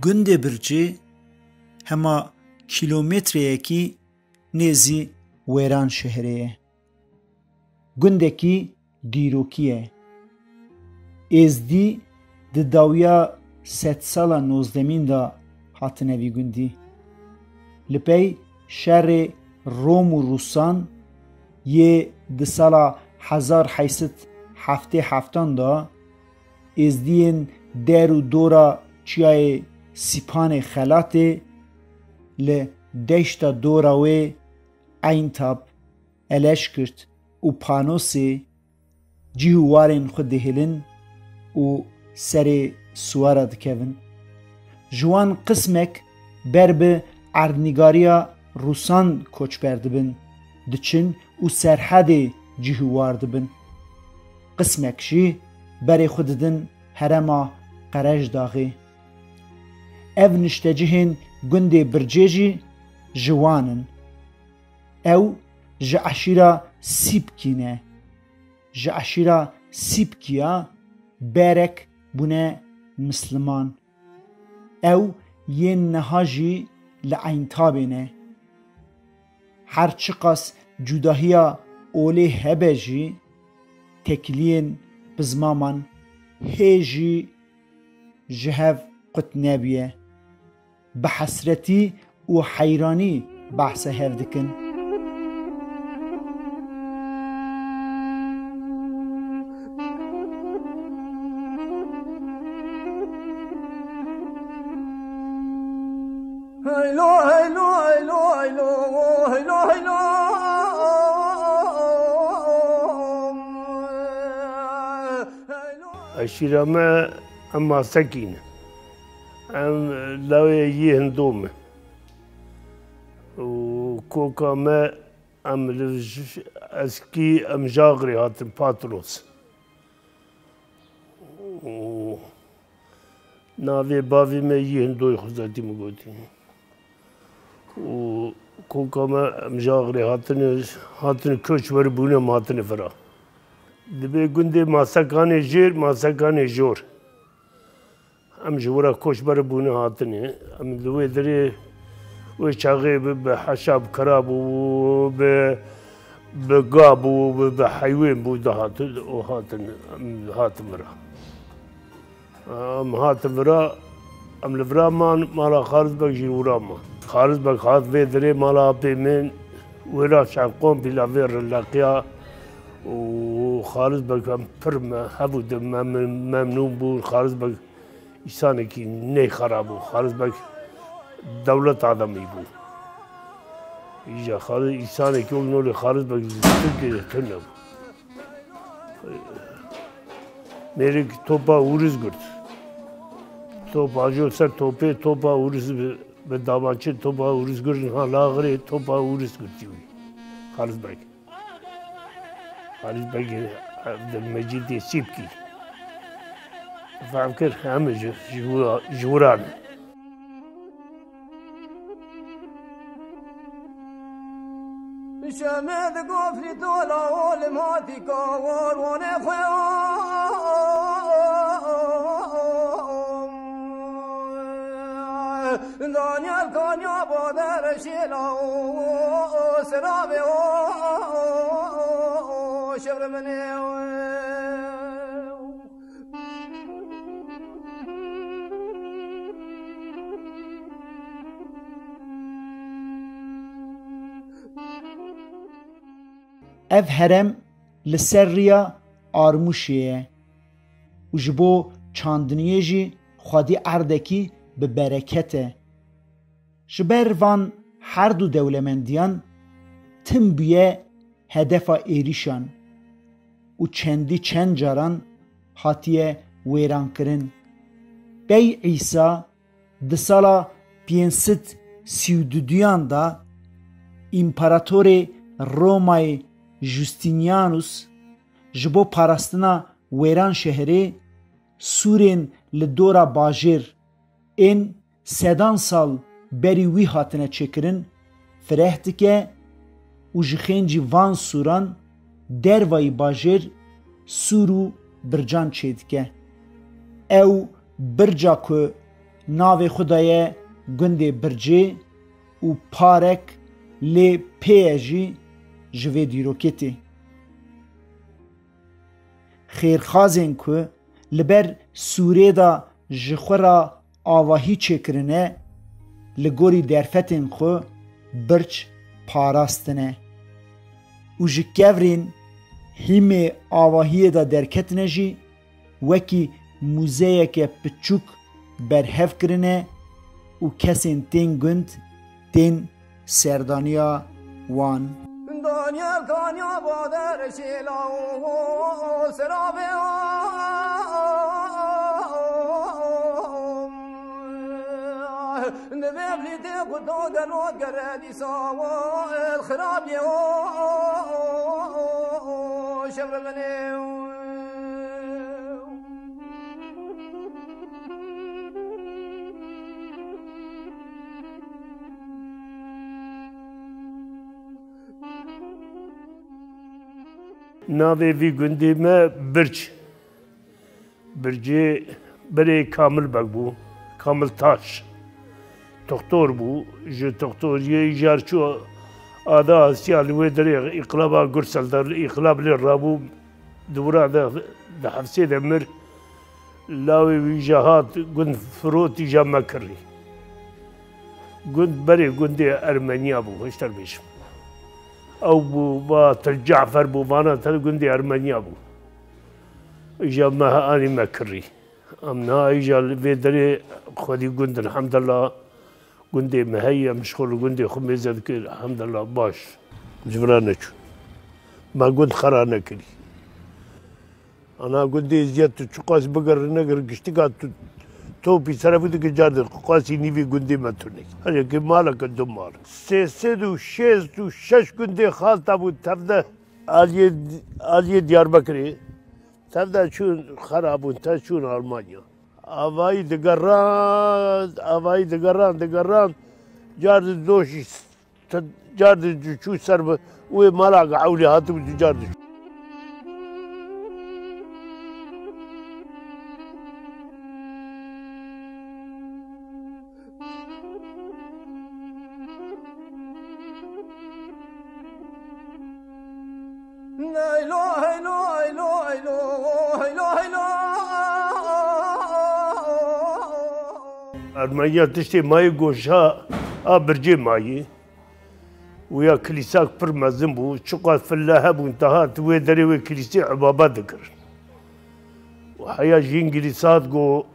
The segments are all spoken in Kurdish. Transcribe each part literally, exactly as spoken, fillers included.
Gundê Bircê hema kîlometreyekî nêzî Wêranşehirê ye. Gundekî dîrokî ye. Êzdî di dawiya sedsala nozdemîn de hatine vî gundî. Li pey şerê Rom û Rûsan yê di sala hezar heyt sed heftê heftan de, Êzdiyên der û dora çiyayê Sîpanê Xelatê li deşta dora wê Eyntab, Eleşkirt û Panosê cih û warên xwe dihêlin û serê siwara dikevin. Ji wan qismek ber bi erdnîgariya Rûsan koçber dibin, diçin û serhedê cih û war dibin. Qismek jî berê xwe didin herêma Qerejdaxê. Ev niştecihên gundê Bircê jî ji wan in. Ew ji eşîra Sîpkî ne. Ji eşîra Sîpkiya berek bûne misliman. Ew yên niha jî li Eyntabê ne. Her çiqas cudahiya olê hebe jî, têkiliyên pizmaman hê jî ji hev qut nebûye. Bi hesretî û heyranî behsa hev dikin. Heylo, heylo, heylo, heylo, heylo, heylo. Eşîra me, em Masekî ne. Em lawê yî Hindo me. Û koka me, em li j-, eskî em Jaxirê hatin, Patros. Û navê bavê me yî Hindoyê Xuzatî min gotî. Û koka me, em Jaxirê hatine, hatine koçber bûne, em hatine vira. Dibê gundê Masekanê Jêr, Masekanê Jor. Em ji wira koçber bûne hatine. Em li wê derê, wê çaxê bi, bi heşa, bi kira bû, bi, bi ga bû, bi, bi heywên bû, dihatin û hatin, em hatin vira. Em hatin vira, em li vira man, mala Xarizbek jî wira man. Xarizbek hat vê derê mala apê min, wêra şev kompîla vê rileqiya û Xarizbek em pir me, hev û di me, me, memnûn bûn. Xarizbek Însanekî nê xera bû. Xarizbek dewlet ademî bû. Îja Xariz, însanekî wek nolê Xarizbek li Tirkiyê de tune bû. Mêrik topa ûriz girt. Top ajo ser topê, topa ûriz bi, bi dabançê topa ûriz girt, ha laxirê topa ûriz girtî wî. Xarizbek. Xalîd Begê Evdil Mecîdê Sîpkî. Fehm kir, em ji, ji wira, ji wira ne. Şemê di gofrî tola olim hatî ka war wanê xwe. Daniel kanya badere şêla o, o, serabe o, o, o, şevre mene o. Ev herem li ser riya Armûşê ye û ji bo çandiniyê jî xwedî erdekî bi bereket e. Ji ber van her du dewlemendiyan tim bûye hedefa êrîşan û çendî çend caran hatiye wêrankirin. Bey Îsa di sala pênc sed sî û duduyan de împaratorê Romayê Justinianus ji bo parastina Wêranşehirê sûrên li dora bajêr ên sedan sal berî wî hatine çêkirin fireh dike û ji xêncî van sûran dervayî bajêr sûr û bircan çêdike. Ew birca ku Navê xwe daye gundê Bircê û parek lê pê ye jî ji vê dîrokê tê. Xêrxazên ku li ber sûrê de ji xwe re avahî çêkirine, li gorî derfetên xwe birç parastine û ji kevirên hîmê avahiyê de derketine jî wekî mûzeyeke piçûk berhev kirine û kesên tên gund tên serdaniya wan. Daniya, daniya bader şêla o serabe o. Divê vlî tê ku do gelo gere dîsa o, xirab ye o, şevrevenê o. Navê vî gundê me Birc. Bircê berê Kamil Beg bû. Kamil Taş. Toxtor bû. Ji toxtoriyê îcar çû Ada Asya li wê derê îqlaba Gursel de îqlab lê rabû. Di wira de di hefsê de mir. Lawê wî jî hat gund firot îja me kirî. Gund berê gundê Ermeniya bû, hişter bêjim. Ew bû, va Til Cafer bû, vana te gundê Ermeniya bû. Îja me anî me kirî. Em niha îja li vê derê xwedî gund in, hemdillah. Gundê me heye, em ji xwe li gundê xwe mêze dikir, hemdillah baş. Ji vira neçû. Me gund xera nekirî. Ana gundê êziyet tu çiqas bigir negir, giştika tu topî serê xwe dike car de qasî nîvî gundê me tune. Herêkê maleke du mal. Sê sed û şêst û şeş gundê xalta bû tevde aliyê, aliyê Diyarbekirê. Tevde çûn xera bûn, te çûn Almanya. Avayî digeran, avayî digeran, digeran. Car di doşî Te car di çû ser bi wê mala ge ewlî hatibû tu car di çû. Heylo, heylo, heylo, heylo, heylo, heylo. Ermeniya tiştê mayî goşa a bircê mayî. Wîya kilîsak pir mezin bû, çiqas fille hebûn, te hat wê derê wê kilîsê îbadet dikirin. Û heya ji Îngilîz hat go,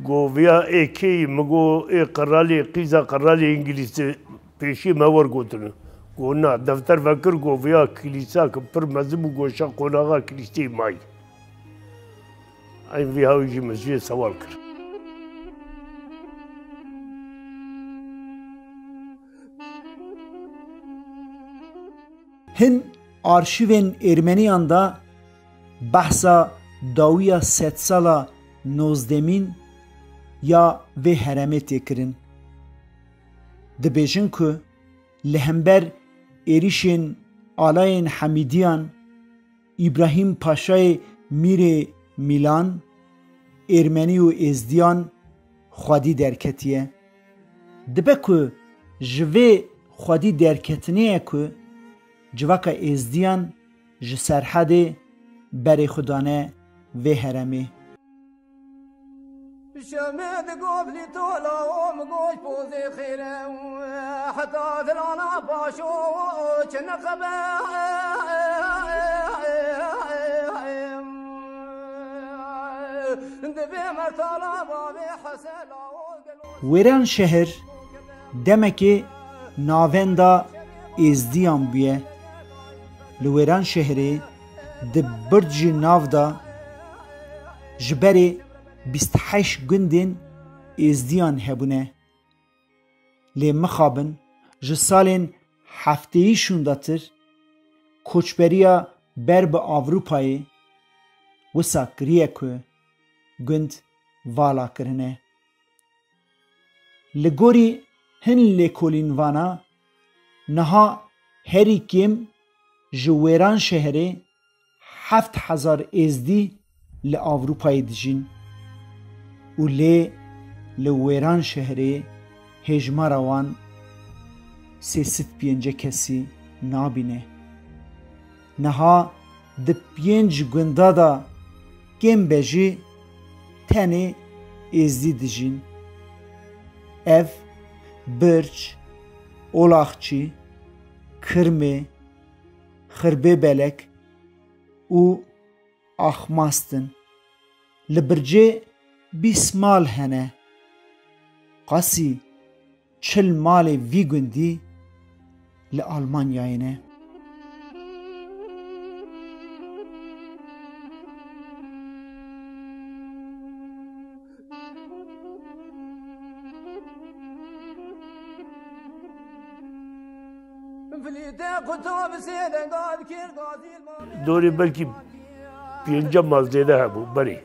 go vêya ê kê yî? Min go ê qiralê, qîza qiralê Îngilîz e, pêşî me wergotine. Go na, defter vekir, go vêya kilîsak pir mezin bû, goşa qonaxa kilîsê mayî. Eyn vî hawî jî min ji wê sewal kir. Hin arşîvên Ermeniyan de behsa dawiya sedsala nozdemîn ya vê heremê tê kirin. Dibêjin ku li hember êrîşên alayên Hemîdiyan, Îbrahîm Paşayê Mîrê Mîlan, Ermenî û Êzdiyan xwedî derketiye. Dibe ku ji vê xwedî derketinê ye ku civaka Êzdiyan ji Serhedê berê xwe dane vê heremê. Şemê di govlî tola û min goş pozê xêre û heta dilana paşo çi niqebe. Divê mertala bavê hesela û gelo. Wêran şehir demekê navenda Êzdiyan bûye. Li Wêranşehirê di bircî nav de ji berê bîst heşt gundên Êzdiyan hebûne. Lê mixabin ji salên heftêyî şûndatir koçberiya ber bi Avrupayê wisa kiriye ku gund vala kirine. Li gorî hin lêkolînvana niha herî kêm ji Wêranşehirê heft hezar Êzdî li Avrupayê dijîn û lê Li Wêranşehrê hêjmara wan sê sed pêncî kesî nabîne. Niha di pênc gunda de kêm be jî tenê êzdî dijîn. Ev Birc, Olaxçî, Kirmê, Xirbê Belek û Axmast in. Li Bircê bîst mal hene. Qasî çil malê vî gundî li Almanyayê ne. Dorê belkî pêncî mal zêde hebû berê.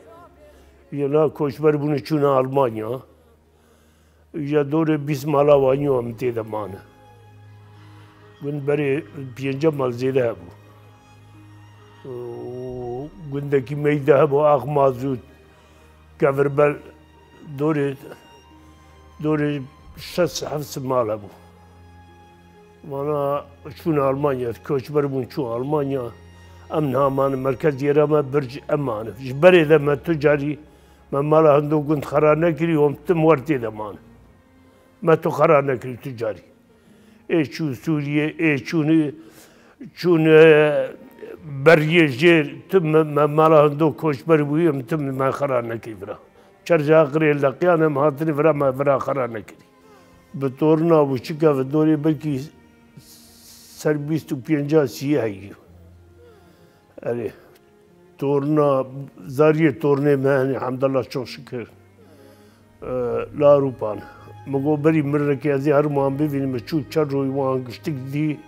Yena koçber bûne çûne Almanya. Ya dorê bîst mala wanî wa min tê de mane. Gund berê pêncî mal zêde hebû. Û gundekî me yî de hebû, Axmazût, Kevirbel, dorê, dorê şeş heft mal hebû. Vana çûn Almanya, koçber bûn çûn Almanya. Em niha mane, merkezê me Birc, em mane. Ji berê de me tu carî me mala hindo gund xera nekirî, hûn tim wer tê de mane. Me tu xera nekirî tu carî. Ê çûn Sûriyê, ê çûn, çûn, e, beriyê jêr, tu me, me mala hindo koçber bûyî, em tim me xera nekirî vira. Çerca qirê leqiyan em hatine vira, me vira xera nekirî. Bi torna bû çi keve dorê belkî ser bîst û pênca sî heyî. Erê. Torna, zariyê tornê me hene, hemdallah, çok şükür. Ee, li Ewropan. Min got, berî mirinekê ez ê herim wan bivînim, min çû çend royî wan giştik dî.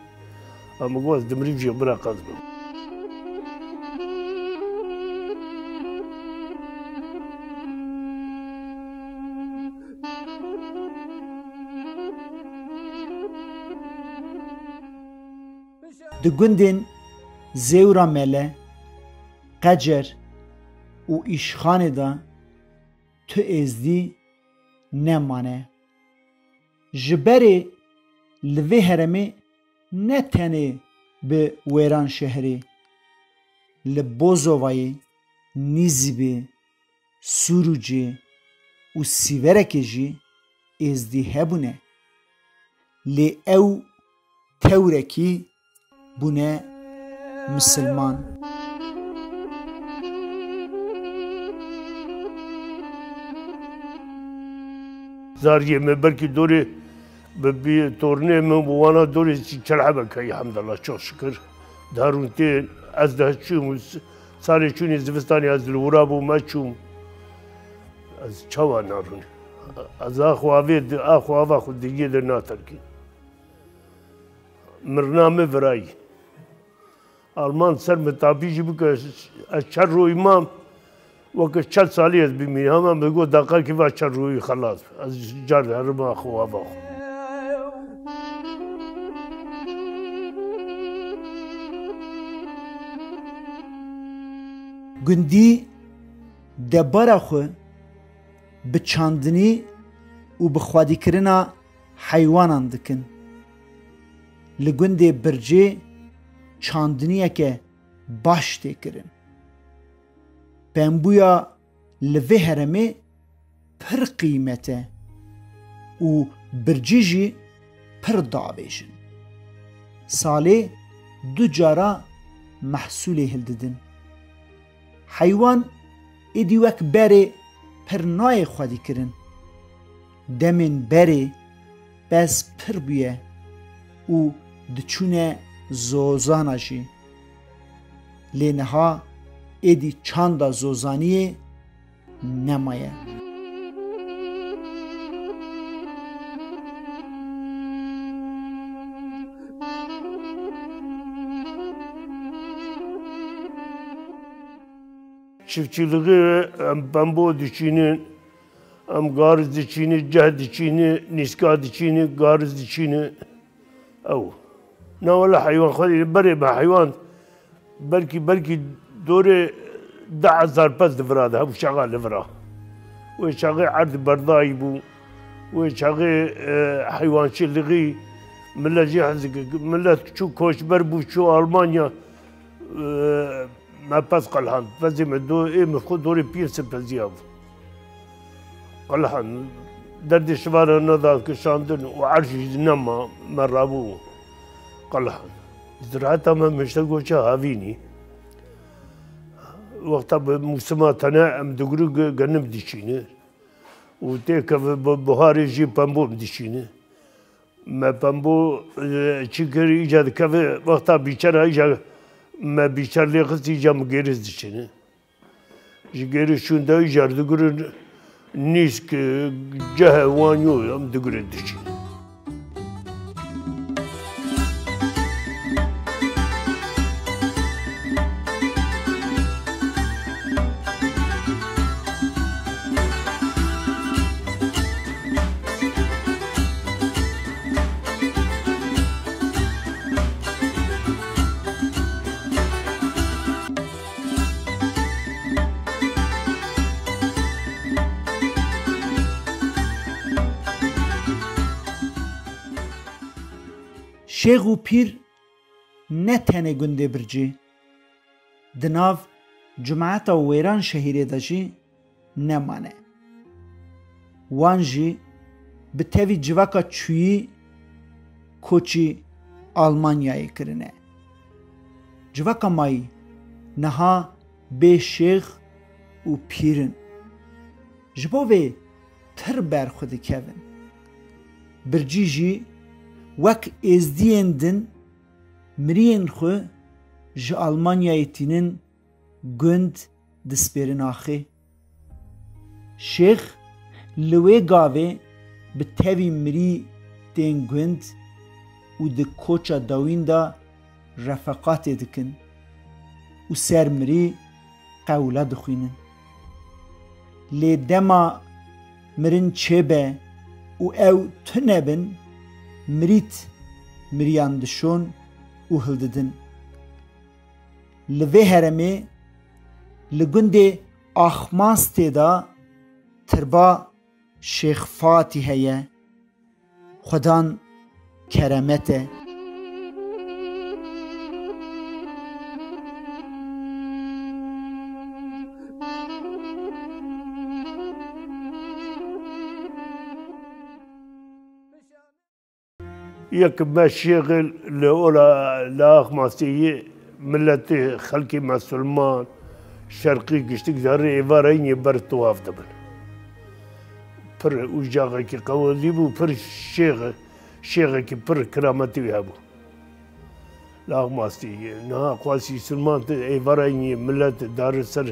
Em, min got, ez dimirîm jî bira qez bim. Di gundên Zêwra Mele, Qecer û Îşxanê de tu êzdî nemane. Ji berê li vê heremê ne tenê bi Wêranşehrê, li Bozovayê, Nîzîbê, Sûrûcê û Sîverekê jî êzdî hebûne. Lê ew tewrekî bûne misilman. Zariyê me belkî dorê bi bî tornê min bi wana dorê çelhebek heye, hemdallah, çok şükür. Darûn tên, ez de çûm, salê çûnê zivistanê ez li wira bûm, ez çûm. Ez çawa narûn? Ez axwe avê, axwe ava xwe dingê de naterkî. Mirina min virayî. Alman ser min tapî jî bike, ez çend royî mam, weke çend salî ez bimînim. Hema min got, deqekî va çend royî xelas be. Ez car herima xwe ava xwe. Gundî debara xwe bi çandinî û bi xwedîkirina heywanan dikin. Li gundê Bircê çandiniyeke baş tê kirin. Pembûya li vê heremê pir qîmet e û Bircî jî pir diavêjin. Salê du cara mehsûlê hildidin. Heywan êdî wek berê pir nayê xwedîkirin. Demên berê pez pir bûye û diçûne zozana jî. Lê niha êdî çanda zozaniyê nemaye. Çiftçiliği em pembo diçînin, em gariz diçînin, ceh diçînin, nîska diçînin, gariz diçînin. Ew. Na wele heywan xwedî berê me heywan belkî, belkî dorê du hezar pez li vira de hebû, şexa li vira. Wê çaxê erd berdayî bû. Wê çaxê, e, heywançîlixî, millet jî hez dikir. Millet çû koçber bû, çû Almanya. E, me pez qelhand. Pezê me do, ê min xwe dorê pîr sipeziyabû. Qelhand. Derdê şivara neda kişandin û erd jî nema, me rabû qelhand. Ziraeta me mişte goça havînî. Wexta bi mûsima tene em digru ge-, genim diçîne. Û têkeve bi buharê jî pembû em diçîne. Me pembû, e, çi kir, îca dikeve wexta bîçera, îca me bîçer lê xist, îca min gêrîz diçîne. Ji gêrîz şûnde îcar digurin nîsk, e, cehê wan yo em digurin diçîne. Şêx û pîr ne tenê gundê Bircî, di nav cumeta Wêranşehîrê de jî nemane. Wan jî bi tevî civaka çûyî koçî Almanyayê kirine. Civaka mayî niha bê şêx û pîr in. Ji bo vê pir ber xwe dikevin. Bircî jî wek êzdiyên din miriyên xwe ji Almanyayê tînin gund dispêrin axê. Şêx li wê gavê bi tevî mirî tên gund û di koça dawîn de refeqatê dikin û ser mirî qewla dixwînin. Lê dema mirin çêbe û ew tune bin, mirît miriyan dişon û hildidin. Li vê heremê, li gundê Axmastê de tirba Şêx Fatî heye. Xudan keremet e. Yek me şêxê li ola, li Axmasiyê, miletê xelkê mesulman, şerqî giştik zarê êvarayînê ber tewaf dibin. Pir ucaxekî qewilî bû, pir şêx, şêxekî pir kirametî wî hebû. Li Axmasiyê, niha qasî silman êvarayînê milet dare ser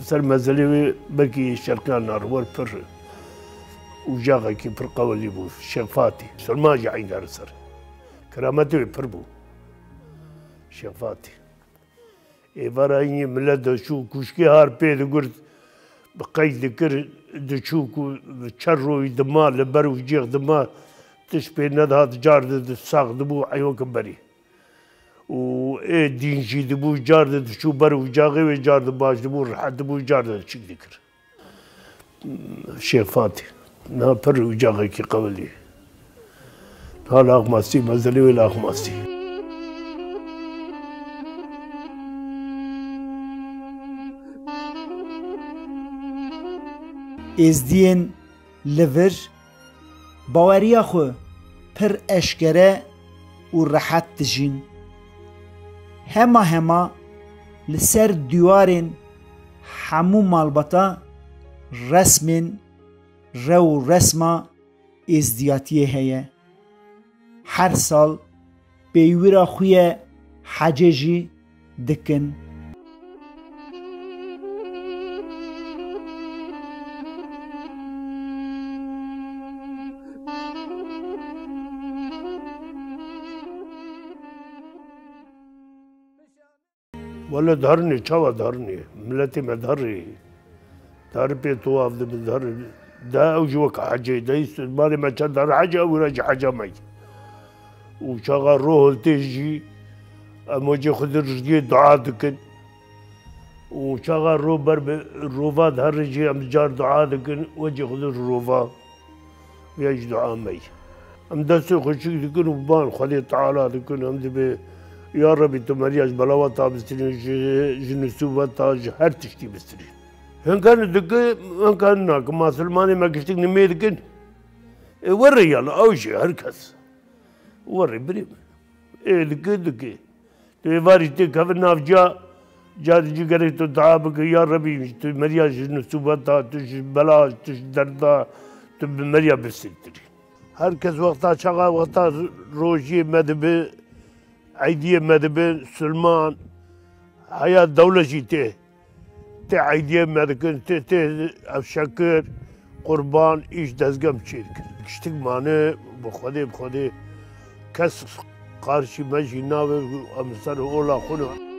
Ser mezelê wê belkî şerqiyan nar wer pir ucaxekî pir qewilî bû. Şêx Fatî. Surma jî eyn dar ser. Kerametê wê pir bû. Şêx Fatî. Êvarayînê milet diçû kuşkê har pê digirt, bi qeyd dikir, diçû ku çer royî dima, li ber û cêx dima, tişt pê nedihat, car di, di sax dibû, eywa ki berî. Û ê dîn jî dibû, car di diçû ber ucaxê wê, car di baş dibû, rehet dibû, car di çik dikir. Şêx Fatî. Niha pir ucaxekî qewilî. Niha li Axmasî, mezelê wê li Axmasî. Êzdiyên li vir baweriya xwe pir eşkere û rehet dijîn. Hema hema li ser dîwarên hemû malbata resmên rew û resma êzdiyatiyê heye. Her sal peywira xwe ye hecê jî dikin. Wele darinê, çawa darinê? Miletê me darê. Dar pê tewaf dibin, dar. De ew jî wek hecê de, îst-, malê me çend dar hece, ew re jî heca me. Û çaxa rohil tê jî, em wecê xwe di rijgê dua dikin. Û çaxa ro ber bi rova dihere jî em car dua dikin, wecî Xwedê rova. Vêya jî dua me ye. Em destê xwe çik dikin û ban Xwedê Teala dikin, em dibê, ya Rebî tu meriya ji belawa ta bistirîn, ji, ji nisûbeta, ji her tiştî bistirîn. Hinka ne dike, hinka ne nake. Ma silmanê me giştik nimê dikin. Ê werê yan, ew jî her kes. Werê birê min. Ê dike, dike. Tu êvarî têkeve nav ca, ca dicî gerek tu dua bike, ya Rebî, tu meriya ji nisûbeta, tu ji bela, tu ji derda, tu bi meriya bistirî. Her kes wexta çaxa, wexta rojiyê me dibe, eydiyê me dibe, silman, heya dewle jî tê. Tê eydiyê me dikin, tê, tê ev şekir, qurban, îş dezgem çê dikin. Giştik mane, bi Xwedê, bi Xwedê kes qarşî me jî nabe, em ser ola xwe ne.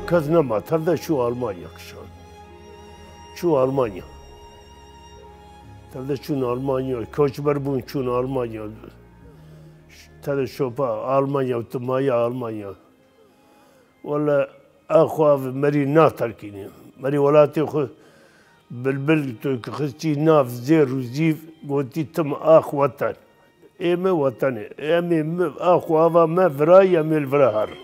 Kes nema, tev de çû Almanya kişan. Çû Almanya. Tev de çûn Almanya, koçber bûn çûn Almanya. Tev de şopa Almanya, tu maya Almanya. Wele, a xwe ev merî naterkînî. Merî welatê xwe bilbil tu ki xistî nav zêr û zîv, gotî tim ax weten. Ê me wetenê. Em ê mi, ax û ava me virayî, em ê li vira herin.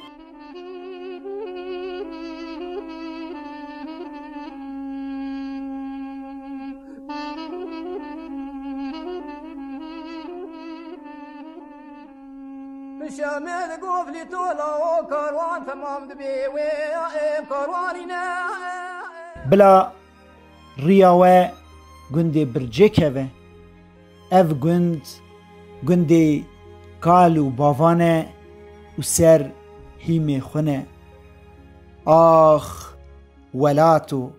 Pişa me li govlî tola o karwan temam dibê wê, ê karwanî ne. Bila riya we gundê Bircê keve. Ev gund, gundê kal û bavan e û ser hîmê xwin e. Ax, welato,